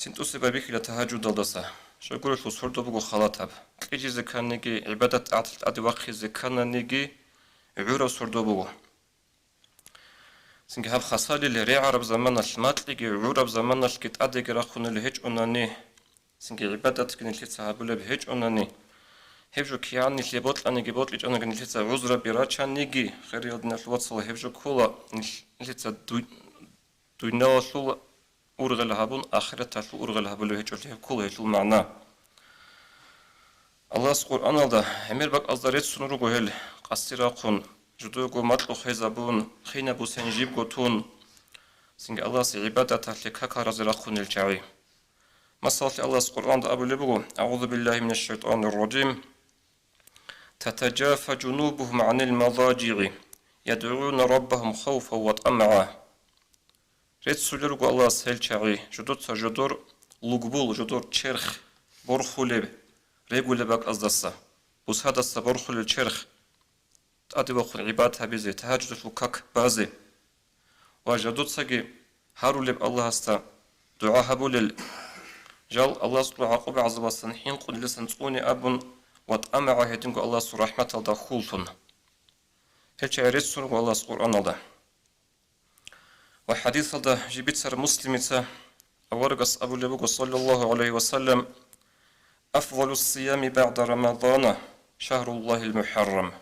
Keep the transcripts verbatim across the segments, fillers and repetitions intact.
Цин тӀусе байбихьила тагьажудалдаса. Щайгурелъул сордо буго халатаб. Кьижизе кканиги, гӀибадат-тӀагӀаталъ тӀаде вахъизе ккананиги гӀураб сордо буго. Цинги гьаб хасалил регӀараб заманалъ макьиги гӀураб заманалъги тӀадеги рахъунел гьечӀонани, цинги гӀибадатги нилъеца гьабулеб гьечӀонани, гьеб жо кигӀан нилъе бокьаниги бокьичӀониги нилъеца гӀузраби рачаниги, хириял диналъул вацал, гьеб жо ккола нилъ-, нилъеца дуй-, дуниялалъул ургъел гьабун, ахираталъул ургъел гьабулев гьечӀолъи гьеб ккола гьелъул магӀна. Аллагьас Къуръаналда гӀемер бакӀазда реццун руго гьел къаси рахъун, жидего макьу хвезабун, хинаб бусен жибго тун, цинги Аллагьасе гӀибадаталъе какал разе рахъунел чагӀи. Масалалъе, Аллагьас Къуръаналда абулеб буго: «АгӀузу биллагьи минаш шайтӀанир ражим. Татажафа жунубугьум гӀанил мадажигӀи, ядгӀуна раббагьум хавфан ва тӀамагӀа». Реццулел руго Аллагьас гьел чагӀи, жодоца жодор лугбул, жодор черх борхулеб, регулеб бакӀаздаса, бусадаса борхулел черх, тӀаде вахъун гӀибадат гьабизе, тагьажудалъул как базе. Ва жодоцаги гьарулеб Аллагьасда дугӀа гьабулел, жал Аллагьас кьураб гӀакъуба-гӀазабалдасан хӀинкъунелдасан цӀуне абун ва тӀамагӀа гьединго Аллагьасул рахӀматалда хьуллъун. Гьел чагӀи реццун руго Аллагьас Къуръаналда. Ва хӀадисалда жиб бицараб Муслимица аварагас абулеб буго, саллаллагьу гӀалайгьи ва саллам: «Афзалус сиями багӀда Рамадана шагьруллагьил мухӀаррам».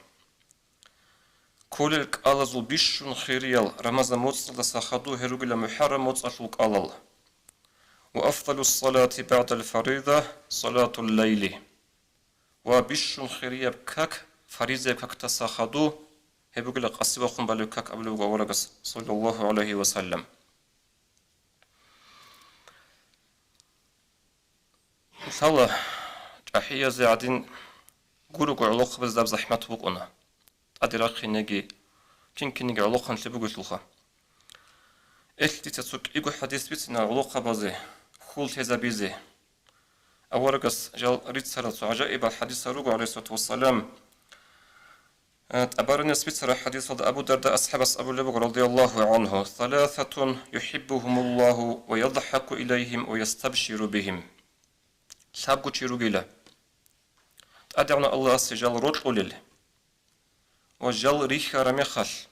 Кколел кӀалазул бищун хириял Рамазан моцӀалдаса хадув гьел ругила МухӀаррам моцӀалъул кӀалал. «Ва афзалус салати багӀдал фарида салатул лайли». Ва бищун хирияб как, фаризаяб какдаса хадув, гьеб бугила къаси вахъун балеб как абулеб буго аварагас, саллаллагьу гӀалайгьи ва саллам. Лъала, чӀахӀиязе гӀадин гурого гӀолохъабазда гьаб захӀмат букӀуна. ТӀаде рахъинеги, кин-кинеги гӀолохъанлъи бугелъулха. Эл, дица цо кӀиго хӀадис бицина гӀолохъабазе хьул лъезабизе. Аварагас жал рицарал цо гӀажаибал хӀадисал руго, гӀалайгьиссалату вассалам. Э, ТӀабаранияс бицараб хӀадисалда Абу Дарда асхӀабас абулеб буго, радияллагьу гӀангьу: «Саласатун юхӀиббугьумуллагьу ва ядхӀаку илайгьим ва ястабширу бигьим». Лъабго чи ругила, ТӀадегӀанав Аллагьасе жал рокьулел ва жал рихьараб мехалъ,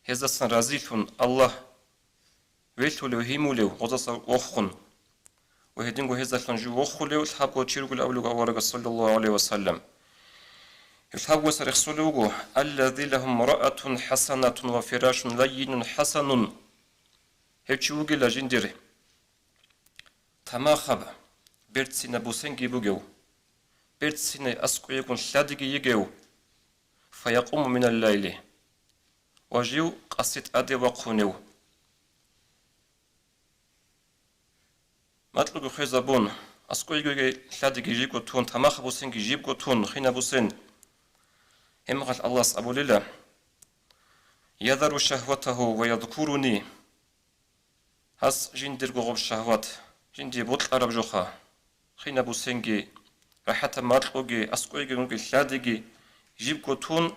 гьездасан разилъун Аллагь велъулев, гьимулев, гъозаса вохун ва гьединго гьездалъун жив вохулев лъабго чи ругел абулеб аварагас, саллаллагьу гӀалайгьи ва саллам. Гьев лъабгоясда рехсолев вуго: «Аллази лагьу мраатун хӀасанатун ва фирашун лаййинун хӀасанун». Гьев чи вугила жиндир тамахаб, берцинаб бусенги бугев, берцинай аскӀовегун лъадиги йигев, фаякъуму минал лайли, ва жив къаси тӀаде вахъунев. Макьуги хвезабун, аскӀовеги лъадиги жибго тун, тамахаб бусенги жибго тун, хинаб бусен. Гьеб мехалъ Аллагьас абулила: «Язару шагьватагьу ва язкуруни». Гьас жиндирго гъоб шагьват жиндие бокьараб жоха, хинаб бусенги, рахӀатаб макьуги, аскӀовеги лъадиги жибго тун,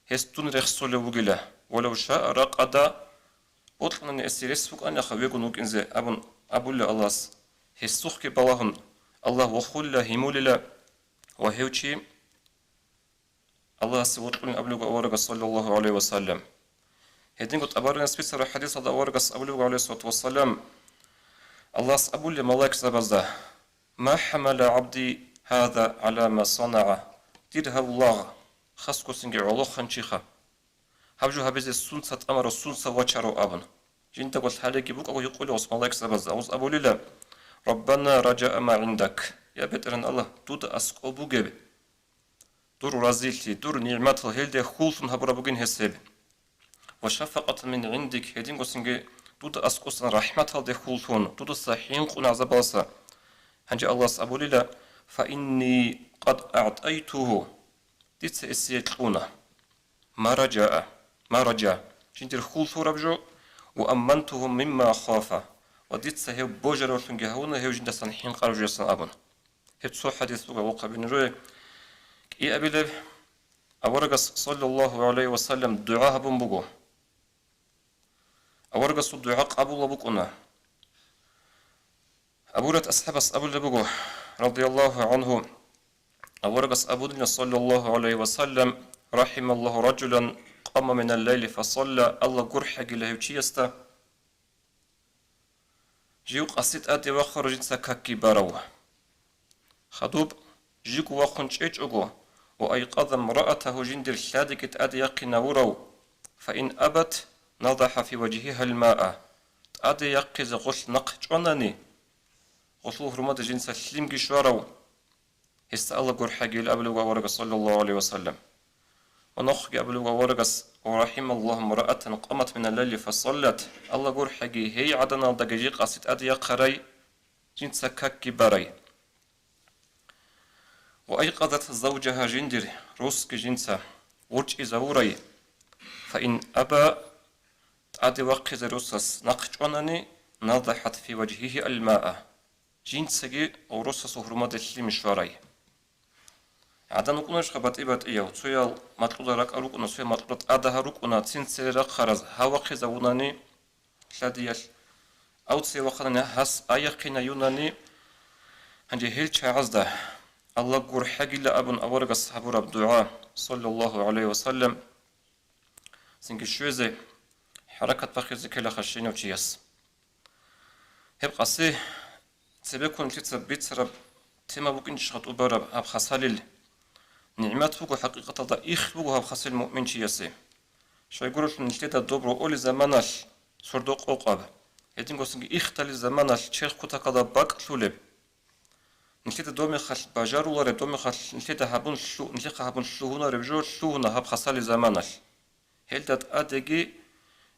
гьес дун рехсолев вугила, «Валав шаа ракъада», бокьанани гьесие рес букӀаниха вегун вукӀинзе абун абулев Аллагьас, гьесухъги балагьун, Аллагь вохулила, гьимулила ва гьев чи Аллагьасе вокьулин абулеб буго аварагас, саллаллагьу гӀалайгьи ва саллам. Гьединго ТӀабаранияс бицараб хӀадисалда аварагас абулеб буго, гӀалайгьиссалату вассалам, Аллагьас абулеб малаикзабазда: «Ма хӀамала гӀабди гьаза гӀала ма санагӀа». Дир гьав лагъ, хасго цинги гӀолохъанчиха, гьаб жо гьабизе сунца тӀамарав, сунца вачарав абун. Жиндаго лъалеги букӀаго гьикъулев гъос малаикзабазда, гъос абулила: «Раббана, ражаа ма гӀиндак». Я БетӀергьан Аллагь, дуда аскӀоб бугеб, дур разилъи, дур нигӀматал гьелде хьуллъун гьабураб бугин гьес гьеб. «Ва шафакъатан мин гӀиндик», гьединго цинги дуда аскӀосан рахӀматалде хьуллъун, дудаса хӀинкъун гӀазабалса. Гьанже Аллагьас абулила: «Фа инни къад агӀтайтугьу», дица гьесие кьуна. «Ма ражаа», ма ража, жиндир хьул лъураб жо, «ва аммантугьу мимма хафа», ва дица гьев божаравлъунги гьавуна, гьев жиндасан хӀинкъараб жоясан абун. Гьеб цо хӀадис буго, вохъабине рое. КӀиабилеб, аварагас, саллаллагьу гӀалайгьи ва саллам, дугӀа гьабун буго. Аварагасул дугӀа къабулаб букӀуна. Абу Гьурайрат асхӀабас абулеб буго, радияллагьу гӀангьу, аварагас абунила, саллаллагьу гӀалайгьи ва саллам: «РахӀималлагьу ражулан къама минал лайли фасалла», Аллагь гурхӀегила гьев чиясда, жив къаси тӀаде вахъарав жинца какги барав. Хадуб, живго вахъун чӀечӀого, ва айкъаза мраатагьу, жиндир лъадиги тӀаде яхъинавурав, фаин абат, надахӀа фи важгьигьал маа, тӀаде яхъизе гъолъ нахъ чӀванани, гъолъул гьурмада жинца лъимги щварав, гьесда Аллагь гурхӀегийил абулеб аварагас, саллаллагьу гӀалайгьи ва саллам. Ва нахъги абулеб аварагас: «Ва рахӀималлагьу мраатан къамат минал лайли фасаллат», Аллагь гурхӀеги гьей гӀаданалдаги жий къаси тӀаде яхъарай, жинца какги барай. «Ва айкъазат завжагьа», жиндир росги жинца ворчӀизавурай, фаин аба, тӀаде вахъизе росас нахъ чӀванани, надахӀат фи важгьигьи алмаа, жинцаги гъов росасул гьурмада лъим щварай. ГӀадан вукӀунарищха батӀи-батӀияв, цоял макьуда ракӀа рукӀуна, цоял макьуда тӀадагьа рукӀуна, цин цере рахъараз гьав вахъизавунани лъадиялъ, ав цее вахъанани гьас аяхъинаюнани, гьанже гьел чагӀазда Аллагь гурхӀегила абун аварагас гьабураб дугӀа, саллаллагьу гӀалайгьи ва саллам, цинги щвезе, хӀаракат бахъизе ккела хашинав чияс. Гьеб къаси цебеккун нилъеца бицараб тема букӀинчӀищха тӀубараб гьаб хасалил? НигӀмат буго, хӀакъикъаталда их буго гьаб хасал муъминчиясе. Щайгурелъул нилъеда доб рокъолил заманалъ сордо къокъаб, гьединго цинги ихдалил заманалъ черх кутакалда бакӀ лъулеб. Нилъеда доб мехалъ бажарулареб, доб мехалъ нилъеда гьабун лъу-, нилъехъа гьабун лъугьунареб жо лъугьуна гьаб хасалил заманалъ. Гьелда тӀадеги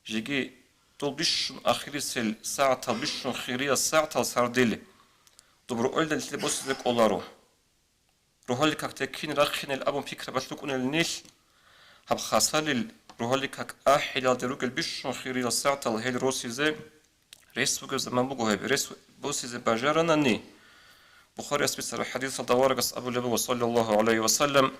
жеги дол бищун ахирисел сагӀатал, бищун хириял сагӀатал сардил доб рокъолда нилъеда босизе кӀоларо. Рогьалил какде кин рахъинел абун пикрабалъ рукӀунел нилъ, гьаб хасалил рогьалил как ахӀилалде ругел бищун хириял сагӀатал гьел росизе рес бугеб заман буго гьеб. Рес босизе бажаранани, Бухарияс бицараб хӀадисалда аварагас абулеб буго, саллаллагьу гӀалайгьи ва саллам: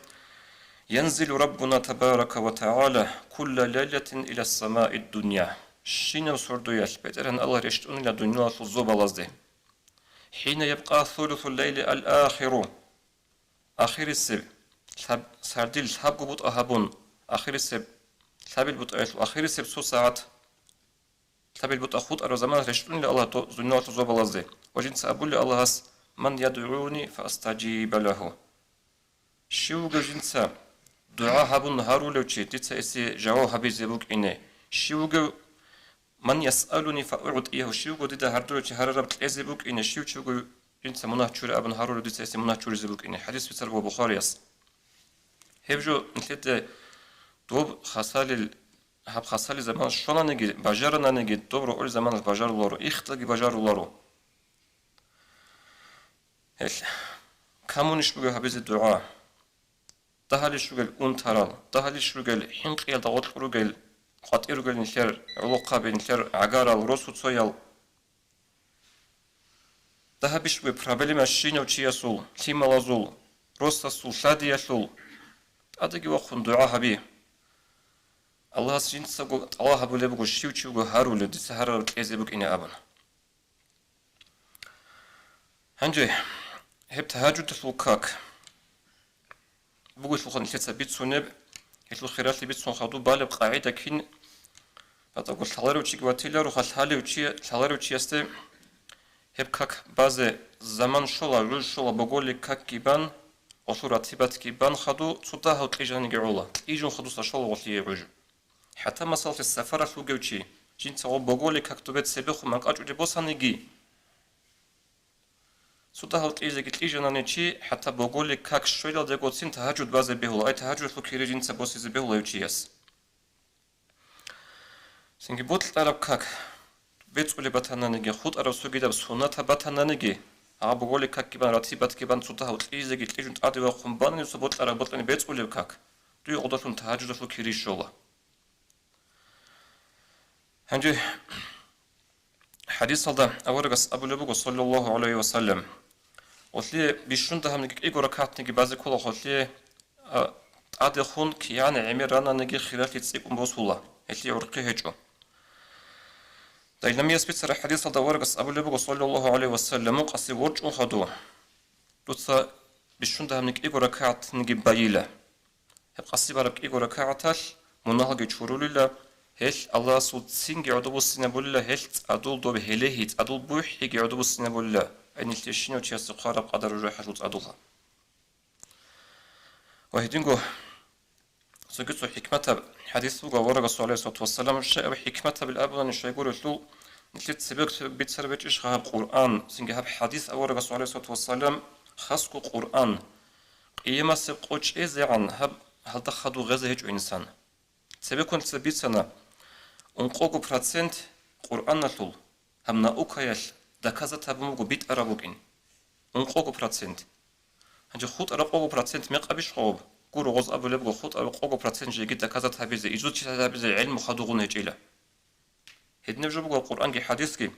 «Янзилу Раббуна табарака ва тагӀала кулла лайлатин иля самаид дунья». Щинаб сордоялъ БетӀергьан Аллагь рещтӀунила дуниялалъул зобалазде. «ХӀина ябкъа сулусул лайли ал-ахиру». Ахирисеб лъаб-, сардил лъабго бутӀа гьабун, ахирисеб лъабил бутӀаялъул ахирисеб цо сагӀат, лъабил бутӀа хутӀараб заманалъ рещтӀунила Аллагь дунялалъул зобалазде, ва жинца абули Аллагьас: «Ман ядгӀуни фаастажиба лагьу». Щив вугев жинца дугӀа гьабун гьарулев чи, дица гьесие жаваб гьабизе букӀине? Щив вугев, «Ман ясъалуни фаугӀтияху», щив вуго дида гьардулев чи гьарараб кьезе букӀине? Щив чи вуго жинца мунагь чури абун гьарулев, дица гьесие мунагь чуризе букӀине? ХӀадис бицараб буго Бухарияс. Гьеб жо нилъеда доб хасалил, гьаб хасалил заман щвананиги, бажарананиги, доб рокъолил заманалъ бажаруларо, ихтаги бажаруларо. Гьел, камунищ бугеб гьабизе дугӀа? Дагьалищ ругел унтарал, дагьалищ ругел хӀинкъиялда гъоркь ругел, къватӀир ругел нилъер гӀолохъаби, нилъер гӀагарал, росуцоял? Дагьабищ бугеб проблема щинав чиясул, лъималазул, росасул, лъадиялъул? ТӀадеги вахъун дугӀа гьаби. Аллагьас жинцаго тӀалаб гьабулеб буго, щив чи вуго гьарулев, дица гьарараб кьезе букӀине абун. Гьанже гьеб тагьажудалъул как бугелъулха нилъеца бицунеб, гьелъул хиралъи бицун хадуб балеб къагӀида кин батӀаго лъаларев чиги ватиларо, ха лъалев чи, лъаларев чиясде гьеб как базе заман щола, гӀуж щола, боголил какги бан, гъолъул ратибатги бан хаду, цо дагьав кьижаниги гӀола, кьижун хадуса щола гъолъие гӀуж. ХӀатта, масалалъе, сафаралъ вугев чи, жинца гъо боголил как добе цебехун макьачӀулеб босаниги, цо дагьав кьижеги кьижанани чи, хӀатта боголил как щвелалдегоцин тагьажуд базе бегьула, ай тагьажудалъул кири жинца босизе бегьула гьев чияс. Цинги бокьараб как бецӀулеб батананиги, хутӀараб цогидаб суннатаб батананиги, гьаб боголил какги бан, ратибатги бан, цо дагьав кьижеги кьижун тӀаде вахъун банани, цо бокьараб бокьани бецӀулеб как, дуе гъодалъун тагьажудалъул кири щола. Гьанже хӀадисалда аварагас абулеб буго, саллаллагьу гӀалайгьи ва саллам, гъолъие бищун дагьабниги кӀиго ракагӀатниги базе ккола гъолъие, а, тӀадехун кигӀан гӀемер рананиги хиралъи цӀикӀкӀун босула, гьелъие гӀурхъи гьечӀо. Дайламияс бицараб хӀадисалда аварагас абулеб буго, саллаллагьу гӀалайгьи ва саллам, къаси ворчӀун хадув, дуца бищун дагьабни кӀиго ракагӀатниги байила. Гьеб къаси бараб кӀиго ракагӀаталъ мунагьалги чурулила, гьелъ Аллагьасул ццинги гӀодобуссинабулила, гьелъ цӀадул доб гьелегьи, цӀадул бухӀиги гӀодобуссинабулила, гьенилъе щинав чиясе хъвараб къадар ружахӀалъул цӀадулха. Ва гьединго цоги цо хӀикматаб хӀадис буго, аварагасул, гӀалайгьи ссалату вассалам, щай аб хӀикматабил абунани щай гурелъул, нилъер цебе-цебе бицараб гьечӀищха гьаб Къуръан, цинги гьаб хӀадис аварагасул, гӀалайгьи ссалату вассалам, хасго Къуръан, къиямасеб къо чӀезегӀан гьаб гьалда хадув гъезе гьечӀо инсан. Цебеккун цебе бицана, ункъого процент Къуръаналъул гьаб наукаялъ доказать гьабун буго, битӀараб букӀин. Ункъого процент. Гьанже хутӀа-рокъого процент мекъабищ гъоб? Гуро, гъоз абулеб буго, хутӀа-рокъого процент жеги доказать гьабизе, изучить гьабизе гӀелму хадув гъун гьечӀила. Гьединаб жо буго Къуръанги хӀадисги.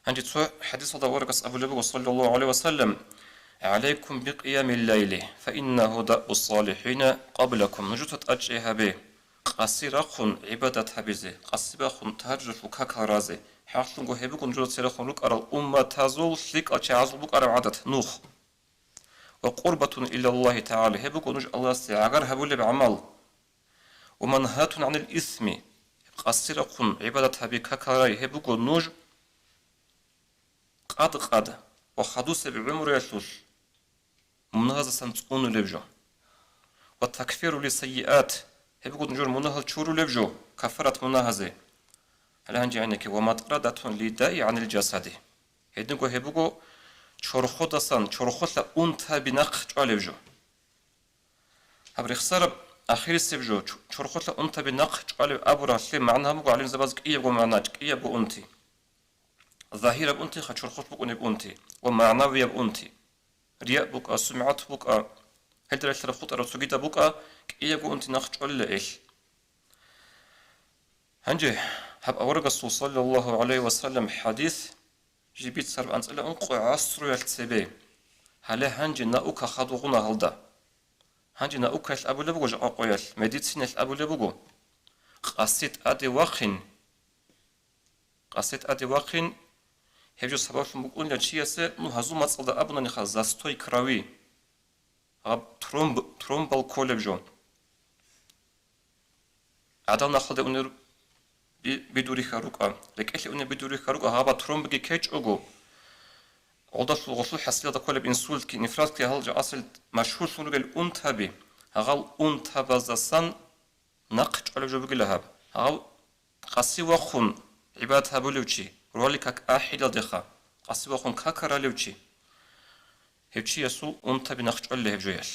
Гьанже цо хӀадисалда аварагас абулеб буго, саллаллагьу гӀалайгьи ва саллам: «ГӀалайкум бикъиямил лайли, фаиннагьу даъбу ссалихӀина къаблакум». Нужеца тӀадчӀей гьабе, къаси рахъун гӀибадат гьабизе, къаси рахъун тагьажудалъул какал разе, хӀакълъунго гьеб буго нужеда церехун рукӀарал умматазул лъикӀал чагӀазул букӀараб гӀадат, нух. «Ва къурбатун илаллагьи тагӀала», гьеб буго нуж Аллагьасде гӀагар гьабулеб гӀамал. «Ва манхатун гӀанил исми», къаси рахъун гӀибадат гьаби какал рай, гьеб буго нуж къад-къад ва хадусеб гӀумруялъулъ мунагьаздасан цӀунулеб жо. «Ва такфиру лиссайиат», гьеб буго нужер мунагьал чурулеб жо, кафарат мунагьазе. Гьале гьанже гӀенекке: «Ва матӀрадатун лиддаи гӀанил жасади». Гьединго гьеб буго чорходасан, чорхолъа унтаби нахъ чӀвалеб жо. Гьаб рехсараб ахирисеб жо, чу-, чорхолъа унтаби нахъ чӀвалеб абуралъе магӀна гьаб буго гӀалимзабаз кӀиябго магӀна, кӀиябго унти. Загьираб унтиха чорхолъ букӀунеб унти ва магӀнавияб унти. Рия букӀа, сумгӀат букӀа, гьелда релълъараб хутӀараб цогидаб букӀа, кӀиябго унти нахъ чӀвалила гьелъ. Гьанже гьаб аварагасул, саллаллагьу гӀалайгьи ва саллам, хӀадис жиб бицараб анцӀила ункъо гӀасруялъ цебе. Гьале гьанже наука хадув гъуна гьалда. Гьанже наукаялъ абулеб буго, жакъа къоялъ, медицинаялъ абулеб буго, къаси тӀаде вахъин, къаси тӀаде вахъин, гьеб жо сабаблъун букӀунила чиясе, ну, гьазул мацӀалда абунаниха, застой крови, гьаб тромб, тромбал кколеб жо. ГӀадал нахалде унел би-, бидурихьа рукӀа, рекӀелъе унел бидурихьа рукӀа, гьаба тромбги ккечӀого, гъолдалъул гъолъул хӀасилалда кколеб инсультги, инфарктги, гьал жакъасел машгьурлъун ругел унтаби, гьагъал унтабаздасан нахъ чӀвалеб жо бугила гьаб. Гьагъав къаси вахъун гӀибадат гьабулев чи, роликак ахӀилалдеха, къаси вахъун какаралев чи, гьев чиясул унтаби нахъ чӀвалила гьеб жоялъ.